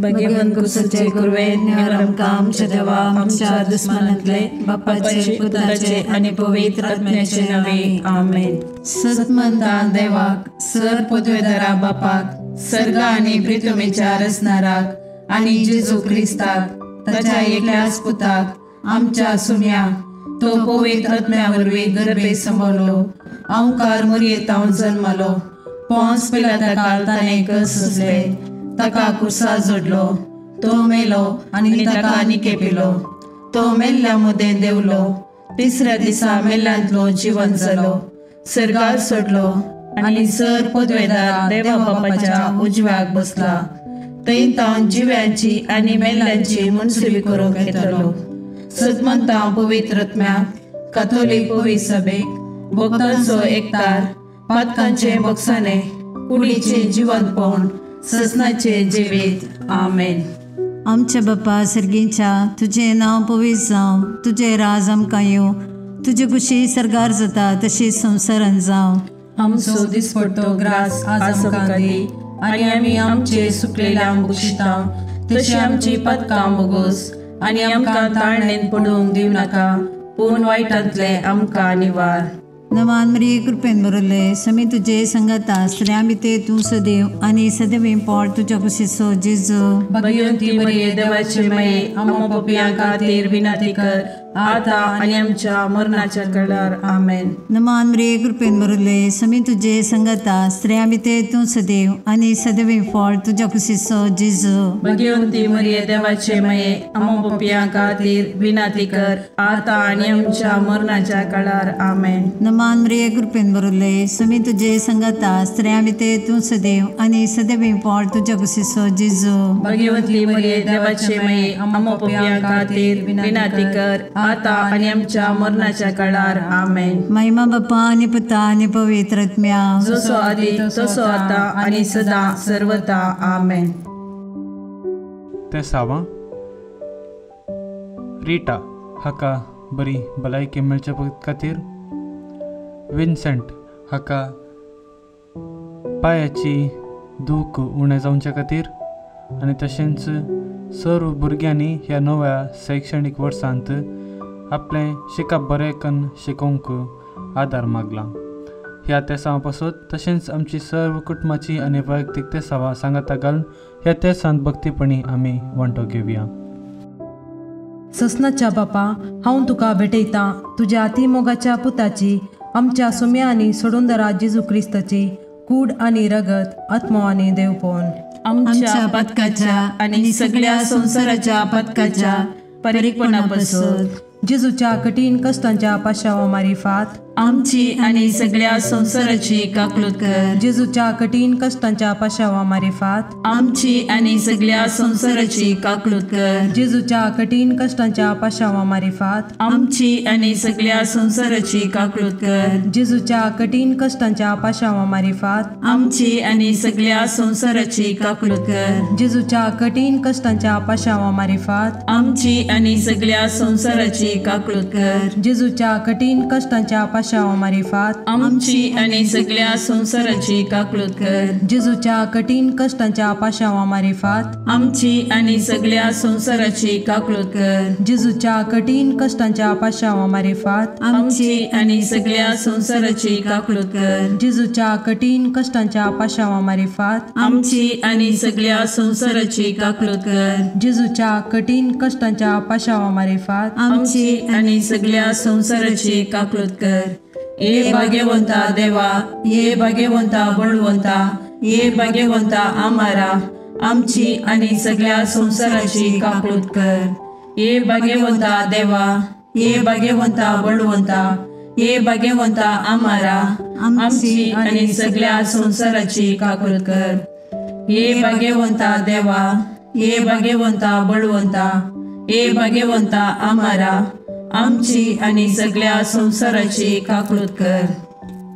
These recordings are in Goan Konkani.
भगवंत कुसाचे कुरवेन निवार आमकां आमच्या देवा आमच्या दुस्मानांतले बापाचे पुताचे आनी पवित्र आत्म्याचे नांवे आमेन। सतमंता देवाक सर पदवेदारा बापाक सर्गा आनी प्रितमेच्या रचणाराक आनी जेजू क्रिस्ताक ताच्या एकल्याच पुताक आमच्या सुम्या तो पवित्र आत्म्या वरवीं गर्भे सांबाळलो अंकार मुरयेतावन जन्मलो पोंस पिलाता ताणें कस सोंसले ताका कुर्सा जोडलो तो मेलो आनी ताका निकेपिलो तो मेल्ल्या मदें देंवलो तिसऱ्या दिसा मेल्ल्यांतलो जिवन जालो सर्गार सोडलो आनी सर पदवेदार देवा बापाच्या उजव्याक बसला थंय तावन जिव्यांची आनी मेल्ल्यांची मनसुबी करूंक येतलो। सदमंता पवित्र आत्म्याक काथोलीक पवित्र सभेक भक्तांचो एकतार पातकांचे बक्षाने कुडीचे जिवंतपण ससनाचे जिवीत आमेन। आमच्या बापा सर्गीच्या तुजें नांव पवित्र जावं, तुजें राज आमकां येवं, तुजे कुशी सर्गार जाता तशी संवसारान जावं। आमचो दिसपडतो ग्रास आज आमकां दी आनी आमी आमचे सुकलेल्यांक बक्षिता तशी आमची पातकां बोगोस आनी आमकां ताळणेन पडूंक दिवं नाका पूण वायटांतले आमकां निवार। नमान मरिये कृपेन भरले समी तुजे संगता स्त्रियां भितर तूं सदैव आनी सदैव पोट तुज्या कुशीचो जेजू। भगवंती मरिये देवाचे माये आम्हा पापयां खातीर विनंती कर आता आनी आमच्या मरणाच्या वेळार आमेन। नमान मरिये कृपेन भरले समी तुजे संगता स्त्रियां भितर तूं सदैव आनी सदैव पोट तुज्या कुशीचो जेजू। भगवंती मरिये देवाचे माये आम्हा पापयां खातीर विनंती कर आता आनी आमच्या मरणाच्या वेळार आमेन। नमान मरिये कृपेन भरले समी तुजे संगता स्त्रियां भितर तूं सदैव आनी सदैव पोट तुज्या कुशीचो जेजू। भगवंती मरिये देवाचे माये आम्हा पापयां खातीर विनंती कर आता आनी आमच्या मरणाच्या काळार आमेन। महिमा बापा आनी पुता आनी पवित्र आत्म्या जसो आदी तसो आता आनी सदा सर्वता आमेन। तेसावां रिटा हाका बरी भलायकी मेळचे खातीर, विन्सेंट हाका पांयाची दूख उणें जावचे खातीर आनी तशेंच सर्व भुरग्यांनी ह्या नव्या शैक्षणीक वर्सांत आपलें शिकप बरें कन्न शिकोवंक आदार मागला। ह्या तेसांवा पासत तशेंच आमची सर्व कुटुंबाची आनी वैयक्तीक तेसांवां सांगाता घालून ह्या तेसांत भक्तीपणी आमी वांटो घेवया। ससनाच्या बापा हांव तुका भेटयतां तुज्या अतिमोगाच्या पुताची आमच्या सुम्या आनी सोडूनदारा जेजू क्रिस्ताची कूड आनी रगत आत्मो आनी देवपण आमच्या पथकाच्या आनी सगळ्या संवसाराच्या पथकाच्या परीकपणापासून जेजूच्या कठीण कष्टांच्या पाशावा मारिफात आमची आनी सगळ्या संवसाराची काकलूत कर। जेजूच्या कठीण कष्टांच्या पाशावा मारिफात आमची आनी सगळ्या संवसाराची काकलूत कर। जेजूच्या कठीण कष्टांच्या पाशावा मारिफात आमची आनी सगळ्या संवसाराची काकलूत कर। जेजूच्या कठीण कष्टांच्या पाशावा मारिफात आमची आनी सगळ्या संवसाराची काकलूत कर। जेजूच्या कठीण कष्टांच्या पाशावा मारिफात आमची आनी सगळ्या संवसाराची काकलूत कर। जेजूच्या कठीण कष्टांच्या पाशावा मारिफात आमची आनी सगळ्या संवसाराची काकलूत कर। जेजूच्या कठीण कष्टांच्या पाशावा मारिफात आमची आनी सगळ्या संवसाराची काकलूत कर। जेजूच्या कठीण कष्टांच्या पाशावा मारिफात आमची आनी सगळ्या संवसाराची काकलूत कर। जेजूच्या कठीण कष्टांच्या पाशावा मारिफात आमची आनी सगळ्या संवसाराची काकलूत कर। जेजूच्या कठीण कष्टांच्या पाशावा मारिफात आमची आनी सगळ्या संवसाराची काकलूत कर। ये भाग्यवंता देवा, ये भाग्यवंता बळवंता, ये भाग्यवंता आमारा आमची आनी सगळ्या संवसाराची काकलूत कर। ये भाग्यवंता देवा, ये भाग्यवंता बळवंता, ये भाग्यवंता आमारा आमची आनी सगळ्या संवसाराची काकलूत कर। ये भाग्यवंता देवा, ये भाग्यवंता बळवंता, ये भाग्यवंता आमारा आमची आनी सगळ्या संवसाराची काकलूत कर।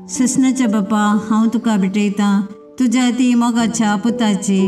ससनाच्या बापा हांव तुका भेटयतां तुज्या ती मोगाच्या पुताची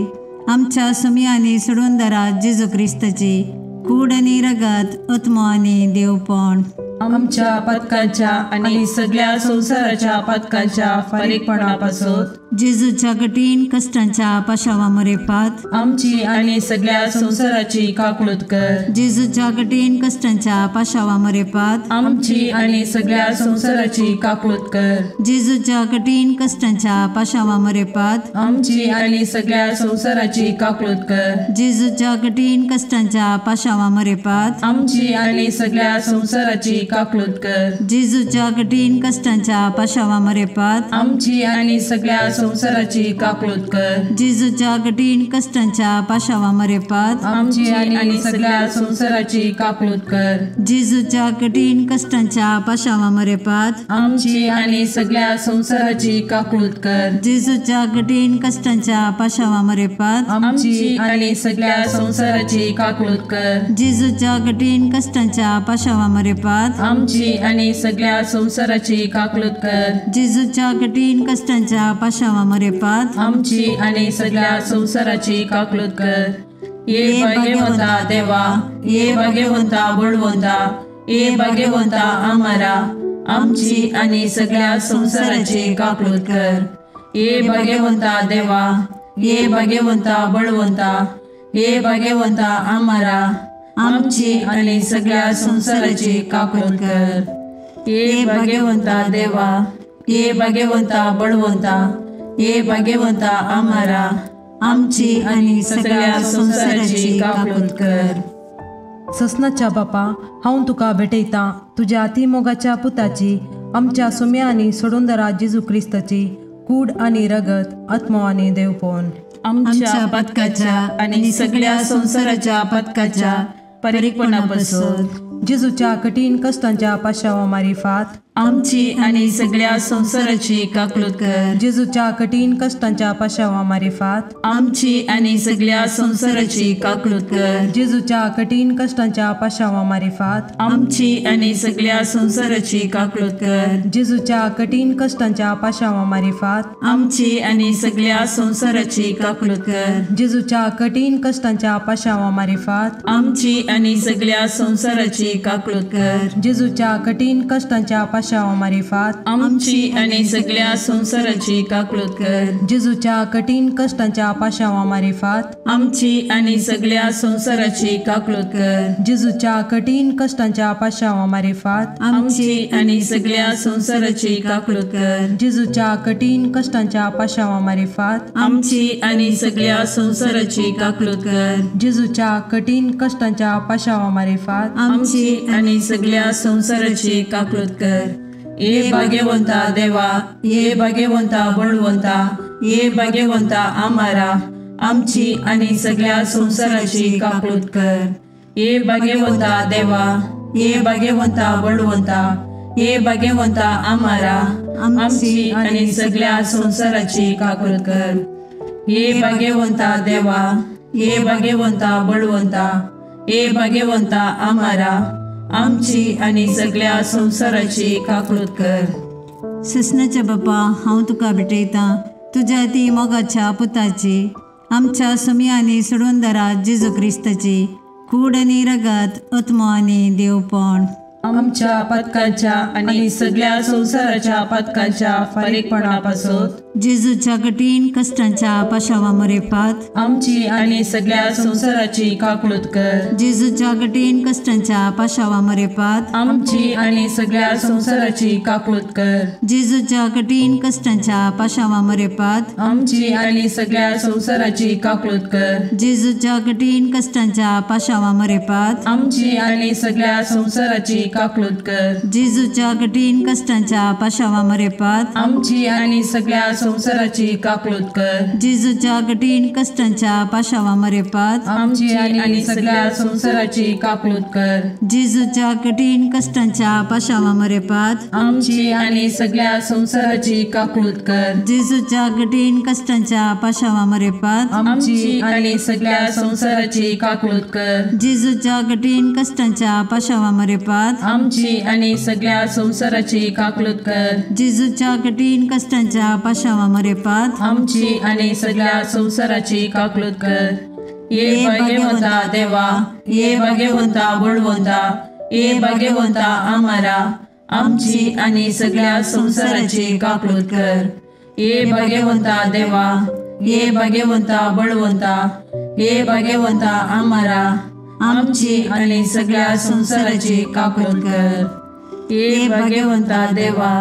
आमच्या सुमी आनी सोडूनदारा जेजू क्रिस्ताची कूड आनी रगत आत्मो आनी देवपण आमच्या पथकाच्या आनी सगळ्या संवसाराच्या पथकाच्या फारीकपणापासून जेजूच्या कठीण कश्टांच्या पाशावा मरेपात आमची आनी सगळ्या संवसाराची काकळूत कर। जेजूच्या कठीण कश्टांच्या पाशावा मरेपात आमची आनी सगळ्या संवसाराची काकळूत कर। जेजूच्या कठीण कश्टांच्या पाशावा मरेपात आमची आनी सगळ्या संवसाराची काकळूत कर। जेजूच्या कठीण कश्टांच्या पाशावा मरेपात आमची आनी सगळ्या संवसाराची काकळूत कर। जेजूच्या कठीण कश्टांच्या पाशावा मरेपात आमची आनी सगळ्या संवसाराची काकळूत कर। जेजूच्या कठीण कश्टांच्या पाशावा मरेपात आमची आनी सगळ्या संवसाराची काकळूत कर। जेजूच्या कठीण कश्टांच्या पाशावा मरेपात आमची आनी सगळ्या संवसाराची काकळूत कर। जेजूच्या कठीण कश्टांच्या पाशावा मरेपात आमची आनी सगळ्या संवसाराची काकळूत कर। जेजूच्या कठीण कश्टांच्या पाशावा मरेपात आमची आनी सगळ्या संवसाराची काकळूत कर। जेजूच्या कठीण कश्टांच्या पाशावा मरेपात आमची आनी सगळ्या संवसाराची काकळूत कर। ये भाग्यवंता देवा, ये भाग्यवंता बळवंता, ये भाग्यवंता आमारा, आमची आनी सगळ्या संवसाराची काकळूत कर। ये भाग्यवंता देवा, ये भाग्यवंता बळवंता, ये भाग्यवंता आमारा, आमची आनी सगळ्या संवसाराची काकळूत कर। ये भाग्यवंता देवा, ये भाग्यवंता बळवंता, ये भाग्यवंता आमारा, आमची आनी सगळ्या संवसाराची काकळूत कर। ससनाच्या बापा, हांव तुका भेटयतां तुज्या अतिमोगाच्या पुताची, आमच्या सुम्या आनी सोडूनदारा जेजू क्रिस्ताची कूड आनी रगत, आत्मो आनी देवपण आमच्या पातकाच्या आनी सगळ्या संवसाराच्या पातकाच्या परिपणापासून जेजूच्या कठीण कश्टांच्या पाशावा मारिफात आमची आनी सगळ्या संवसाराची काकळूत कर। जेजूच्या कठीण कश्टांच्या पाशावा मारिफात आमची आनी सगळ्या संवसाराची काकळूत कर। जेजूच्या कठीण कश्टांच्या पाशावा मारिफात आमची आनी सगळ्या संवसाराची काकळूत कर। जेजूच्या कठीण कश्टांच्या पाशावा मारिफात आमची आनी सगळ्या संवसाराची काकळूत कर। जेजूच्या कठीण कश्टांच्या पाशावा मारिफात आमची आनी सगळ्या संवसाराची काकळूत कर। जेजूच्या कठीण कश्टांच्या पाशावा मारिफात आमची आनी सगळ्या संवसाराची काकळूत कर। जेजूच्या कठीण कश्टांच्या पाशावा मारिफात आमची आनी सगळ्या संवसाराची काकळूत कर। जेजूच्या कठीण कश्टांच्या पाशावा मारिफात आमची आनी सगळ्या संवसाराची काकळूत कर। जेजूच्या कठीण कश्टांच्या पाशावा मारिफात आमची आनी सगळ्या संवसाराची काकळूत कर। जेजूच्या कठीण कश्टांच्या पाशावा मारिफात आमची आनी सगळ्या संवसाराची काकळूत कर। ये भाग्यवंता देवा, ये भाग्यवंता बळवंता, ये भाग्यवंता आमारा, आमची आनी सगळ्या संवसाराची काकळूत कर। ये भाग्यवंता देवा, ये भाग्यवंता बळवंता, ये भाग्यवंता आमारा, आमची आनी सगळ्या संवसाराची काकळूत कर। ये भाग्यवंता देवा, ये भाग्यवंता बळवंता, ये भाग्यवंता आमारा, आमची आनी सगळ्या संवसाराची काकळूत कर। ससनाच्या बापा, हांव तुका भेटयतां तुज्या ती मोगाच्या पुताची, आमच्या सुम्या आनी सोडूनदारा जेजू क्रिस्ताची कूड आनी रगत, आत्मो आनी देवपण आमच्या पातकाच्या आनी सगळ्या संवसाराच्या पातकाच्या फारीकपणापासून जेजूच्या कठीण कश्टांच्या पाशावा मरेपात आमची आनी सगळ्या संवसाराची काकळूत कर। जेजूच्या कठीण कश्टांच्या पाशावा मरेपात आमची आनी सगळ्या संवसाराची काकळूत कर। जेजूच्या कठीण कश्टांच्या पाशावा मरेपात आमची आनी सगळ्या संवसाराची काकळूत कर। जेजूच्या कठीण कश्टांच्या पाशावा मरेपात आमची आनी सगळ्या संवसाराची काकळूत कर। जेजूच्या कठीण कश्टांच्या पाशावा मरेपात आमची आनी सगळ्या संवसाराची काकळूत कर। जेजूच्या कठीण कश्टांच्या पाशावा मरेपात आमची आनी सगळ्या संवसाराची काकळूत कर। जेजूच्या कठीण कश्टांच्या पाशावा मरेपात आमची आनी सगळ्या संवसाराची काकळूत कर। जेजूच्या कठीण कश्टांच्या पाशावा मरेपात आमची आनी सगळ्या संवसाराची काकळूत कर। जेजूच्या कठीण कश्टांच्या पाशावा मरेपात आमची आनी सगळ्या संवसाराची काकळूत कर। जेजूच्या कठीण कश्टांच्या पाशावा मरेपात आमची आनी सगळ्या संवसाराची काकळूत कर। ये भाग्यवंता देवा, ये भाग्यवंता बळवंता, ये भाग्यवंता आमारा, आमची आनी सगळ्या संवसाराची काकळूत कर। ये भाग्यवंता देवा, ये भाग्यवंता बळवंता, ये भाग्यवंता आमारा, आमची आनी सगळ्या संवसाराची काकूट कर। ये भाग्यवंता देवा,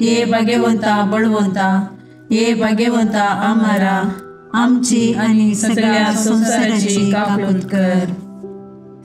ये भाग्यवंता बळवंता, ये भाग्यवंता आमारा, आमची आनी सगळ्या संवसाराची काकूट कर।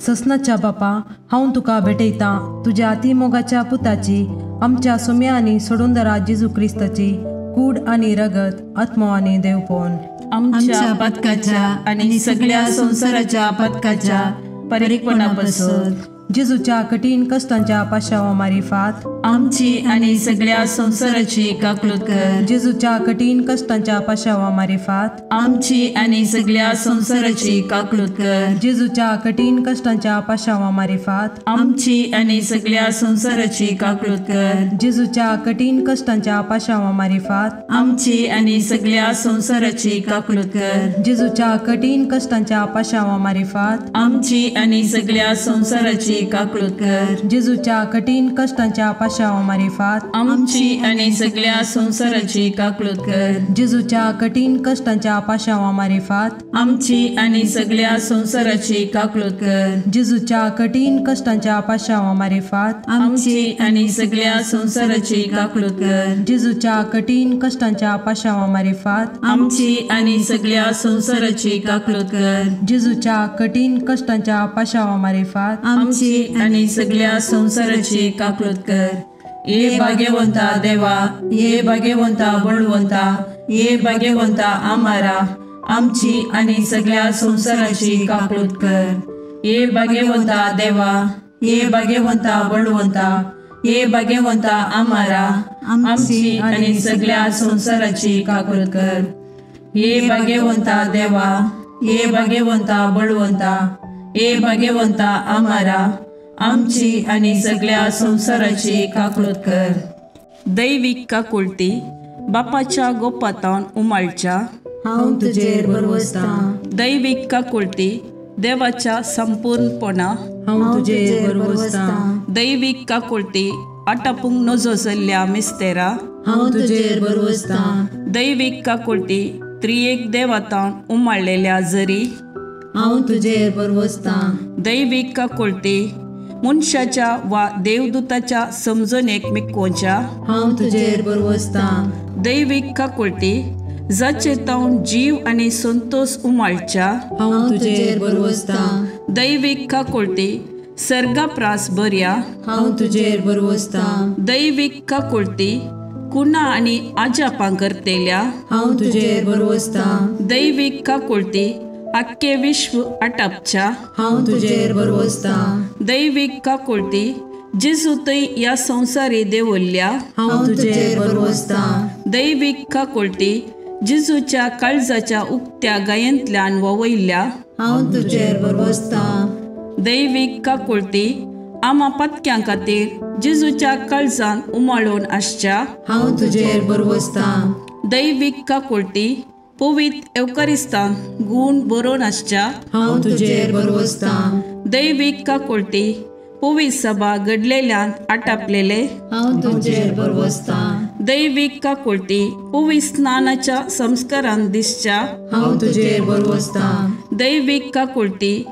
ससनाच्या बापा, हांव तुका भेटयतां तुज्या अतिमोगाच्या पुताची, आमच्या सुम्या आनी सोडूंदरा जेजू क्रिस्ताची कूड आनी रगत, आत्मो आनी देवपण आमच्या पथकाच्या आनी सगळ्या संवसाराच्या पथकाच्या परिपणापासून जेजूच्या कठीण कष्टांच्या पाशावा मारिफात आमची आनी सगळ्या संवसाराची काकूट कर। जेजूच्या कठीण कष्टांच्या पाशावा मारिफात आमची आनी सगळ्या संवसाराची काकूट कर। जेजूच्या कठीण कष्टांच्या पाशावा मारिफात आमची आनी सगळ्या संवसाराची काकूट कर। जेजूच्या कठीण कष्टांच्या पाशावा मारिफात आमची आनी सगळ्या संवसाराची काकूट कर। जेजूच्या कठीण कष्टांच्या पाशावा मारिफात आमची आनी सगळ्या संवसाराची काकूट कर। जेजूच्या कठीण कष्टांच्या पाशावा मारिफात आमची आनी सगळ्या संवसाराची काकूट कर। जेजूच्या कठीण कष्टांच्या पाशावा मारिफात आमची आनी सगळ्या संवसाराची काकूट कर। जेजूच्या कठीण कष्टांच्या पाशावा मारिफात आमची आनी सगळ्या संवसाराची काकूट कर। जेजूच्या कठीण कष्टांच्या पाशावा मारिफात आमची आनी सगळ्या संवसाराची काकूट कर। जेजूच्या कठीण कष्टांच्या पाशावा मारिफात आमची आनी सगळ्या संवसाराची काकूट कर। ये भाग्यवंता देवा, ये भाग्यवंता बळवंता, ये भाग्यवंता आमारा, आमची आनी सगळ्या संवसाराची काकूट कर। ये भाग्यवंता देवा, ये भाग्यवंता बळवंता, ये भाग्यवंता आमारा, आमची आनी सगळ्या संवसाराची काकूट कर। ये भाग्यवंता देवा, ये भाग्यवंता बळवंता, ये भाग्यवंता आमारा, आमची आनी सगळ्या संवसाराची काकूट कर। दैवीक काकुळटी बापाच्या गोपातावन उमाळच्या हांव तुजेर भरवसतां। दैवीक काकुळटी देवाच्या संपूर्णपणा हांव तुजेर भरवसतां। दैवीक काकुळटी आटापूंक नजो जाल्ल्या मिस्तेरा हांव तुजेर भरवसतां। दैवीक काकुळटी त्रियेक देवातावन उमाळलेल्या जरी हांव तुजेर भरवसतां। दैवीक काकुळटी मनशाच्या वा देवदूताच्या समजणेक मिकोवच्या हांव तुजेर भरवसतां। दैवीक काकुळटी जाचे तावन जीव आनी संतोष उमाळच्या हांव तुजेर भरवसतां। दैवीक काकुळटी सर्गाप्रास बऱ्या हांव तुजेर भरवसतां। दैवीक काकुळटी कुणा आनी आजापां करतेल्या हांव तुजेर भरवसतां। दैवीक काकुळटी आख्खे विश्व आटापच्या हांव तुजेर भरवसतां। दैवीक काकुळटी जेजू थंय ह्या संवसारी देवल्ल्या हांव तुजेर भरवसतां। दैवीक काकुळटी जेजूच्या काळजाच्या उक्त्या गायेंतल्यान ववयल्ल्या हांव तुजेर भरवसतां। दैवीक काकुळटी आमा पत्क्यां खातीर जेजूच्या काळजान उमाळून आसच्या हांव तुजेर भरवसतां। दैवीक काकुळटी पवित्र एवकारिस्तान गूण बरोवन आसच्या हांव तुजेर भरवसतां। दैवीक काकुळटी पवित्र सभा घडलेल्यान आटापलेले हांव तुजेर भरवसतां। दैवीक काकुळटी पवित्र स्नानाच्या संस्कारान दिसच्या हांव तुजेर भरवसतां। दैवीक काकुळटी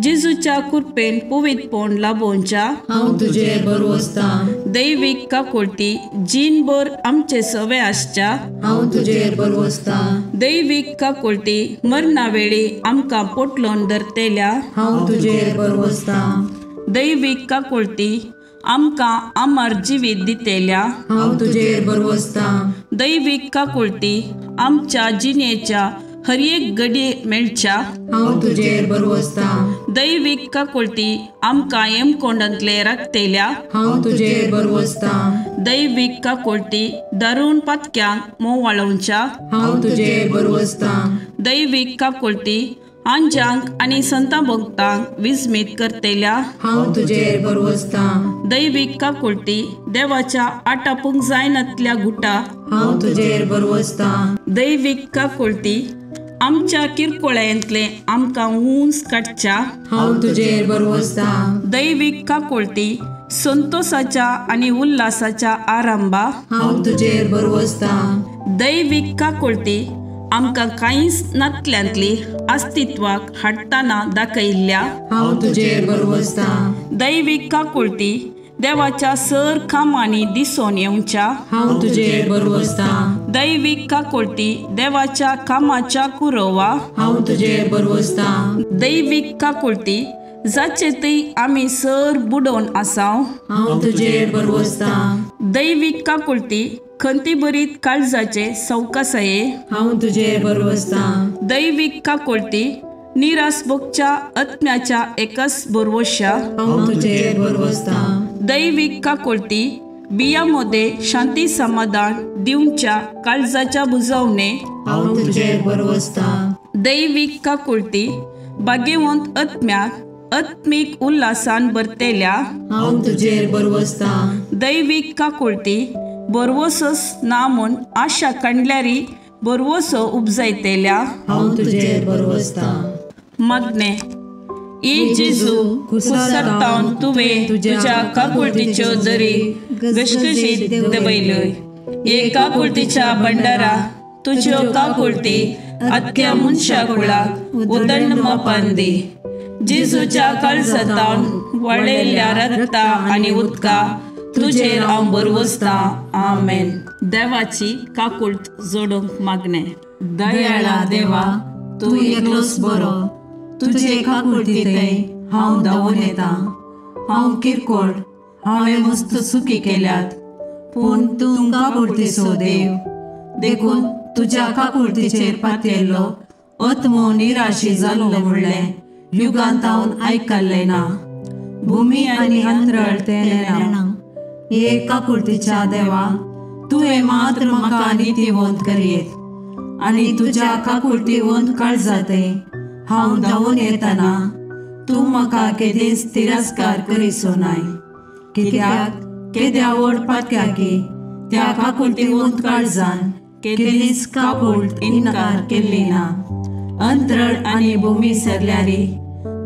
जेजूच्या कृपेन पवित्रपण लाभोवच्या हांव तुजेर भरवसतां। दैवीक काकुळटी जीणभर आमचे सवे आसच्या हांव तुजेर भरवसतां। दैवीक काकुळटी मरणा वेळी आमकां पोटलोन धरतेल्या हांव तुजेर भरवसतां। दैवीक काकुळटी आमकां अमर जिवीत दितेल्या हांव तुजेर भरवसतां। दैवीक काकुळटी आमच्या जिणेच्या हर एक घडये मेळच्या हांव तुजेर भरवसतां। दैवीक काकुळटी आमकां हेमकोंडांतले राखतेल्या हांव तुजेर भरवसतां। दैवीक काकुळटी दारुण पातक्यांक मोवाळोवच्या हांव तुजेर भरवसतां। दैवीक काकुळटी आंजांक आनी संतां भक्तांक विस्मीत करतेल्या हांव तुजेर भरवसतां। दैवीक काकुळटी देवाच्या आटापूंक जायनातल्या गुटा हांव तुजेर भरवसतां। दैवीक काकुळटी आमच्या किरकोळ्यांतले आमकां उंच काडच्या हांव तुजेर भरवसतां। दैवीक काकुळटी संतोषाच्या आनी उल्हासाच्या आरंभा हांव तुजेर भरवसतां। दैवीक काकुळती आमकां कांयच नातल्यांतली अस्तित्वाक हाडटना दाखयल्ल्या हांव तुजेर भरवसतां। दैवीक काकुळती देवाच्या सर कामांनी दिसून येवच्या हांव तुजेर भरवसतां। दैवीक काकुळती देवाच्या कामाच्या कुरवा हांव तुजेर भरवसतां। दैवीक काकुळती जाचे थंय आमी सर बुडोवन आसाव हांव तुजेर भरवसतां। दैवीक काकुळती खंतीभरीत काळजाचे सवकासाये हांव तुजेर भरवसतां। दैवीक काकुळती निराश भोगच्या आत्म्याच्या एकच भरवश्या हांव तुजेर भरवसतां। दैवीक काकुळती बिया मध्ये शांती समाधान दिवच्या काळजाच्या बुजवणे हांव तुजेर भरवसतां। दैवीक काकुळती भाग्यवंत आत्म्याक आत्मीक उल्हासान भरतेल्या हांव तुजेर भरवसतां। दैवीक काकुळती भरवसोच ना म्हूण आशा काडल्यारी भरवसो उपजायतेल्या हांव तुजेर भरवसतां। मागणें ए जेजू कुसरतावन तुवें तुज्या काकुळतीच्यो दरी घसघशीत देंवयल्यो। हे काकुळतीच्या भंडारा तुज्यो काकुळती आख्या मनशा कुळाक उदंड मापान दी। जेजूच्या काळजांतावन वळयल्ल्या रक्ता आनी उदका तुजेर हांव भरवसतां। आमेन। देवाची काकुळट जोडूंक मागणें। दयाळा देवा, तूं एकलोच बरो, तुजे काकुळटींतय हांव धांवून येता। हांव किरकोळ, हांवें मस्त चुकी केल्यात, पूण तूं काकुळटीचो देव, देखून तुज्या काकुळटीचेर पातयेल्लो आत्मो निराशी जाल्लो म्हणलें युगांत हांव आयकल्लें ना। भुमी आनी अंतरळ तें नेणा। हे काकुळटीच्या देवा, तुवें मात्र म्हाका नितीवंत करयेत आनी तुज्या काकुळटीवंत काळजांतय हांव धांवून येतना तूं म्हाका केदींच तिरस्कार करिसो नाय। कित्याक केद्या व्हड पातक्याकी त्या काकुळटीवंत काळजान केदींच काकुळट इन्कार केल्ली ना। अंतरळ आनी भुमी सरल्यारी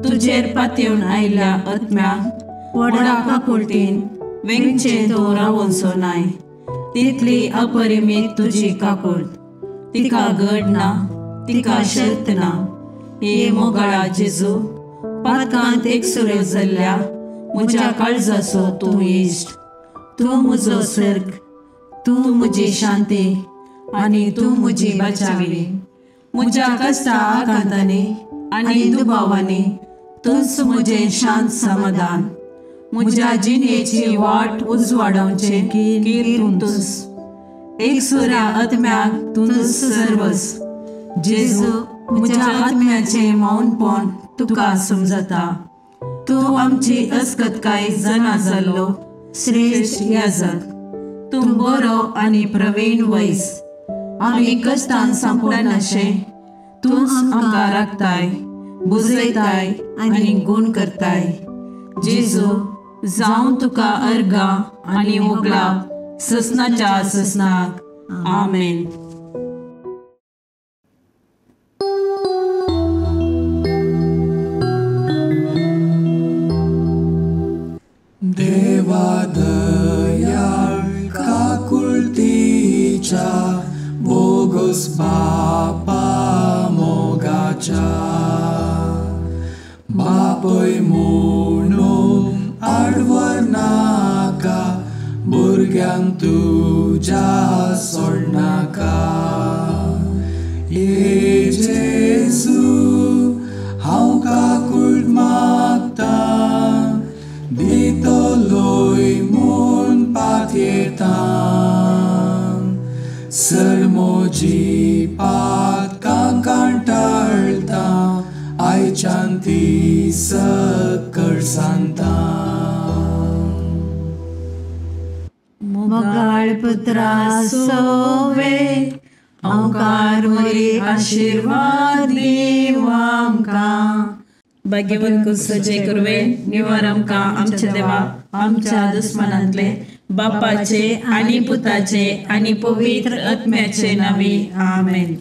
तुजेर पातयेवन आयिल्ल्या आत्म्याक व्हडा काकुळटीन वेंगचें तूं रावोनसो नाय। तितली अपरिमीत तुजी काकुळट, तिका गड ना, तिका शर्त ना। हे मोगाळा जेजू, पातकांत एकसुरो जाल्ल्या म्हज्या काळजाचो तूं इश्ट, तूं म्हजो सर्ग, तूं म्हजी शांती आनी तूं म्हजी बचावी। म्हज्या कश्टा आकांतांनी आनी दुबावांनी तूंच म्हजें शांत समाधान। म्हज्या जिणेची वाट उजवाडावचें कीर तूंच, एकसुऱ्या आत्म्याक तूंच सर्वस। जेजू, म्हज्या आत्म्याचें मौनपण तुका समजता। तूं आमची अस्कतकाय जाणा जाल्लो श्रेश्ठ याजक, तूं बरो आनी प्रवीण वैस। आमी कश्टान सांपडनाशें तूंच आमकां राखताय, बुजयताय आनी गूण करताय। जेजू, जावं तुका अर्गां आनी होगळाप ससनाच्या ससनाक। आमेन। देवा दयाळ काकुळतीच्या बोगस बापा मोगाच्या, बापय म्हणून आडवर नाका, भुरग्यांक तुज्या सोडनाका। हे जेजू, हांव काकुळट मागतां, दितलोय म्हूण पातयेतां। सर म्हजी पातकां कंटाळटा, आयच्यान ती सकळ सांगता। मोगाळ पुत्रा सोवे ओंकार वरी आशीर्वाद दिव आमकां। भाग्यवंत कुसचे कुरवे निवार आमकां आमच्या देवा आमच्या दुस्मनांतले बापाचे आनी पुताचे आनी पवित्र आत्म्याचे नांवी आमेन।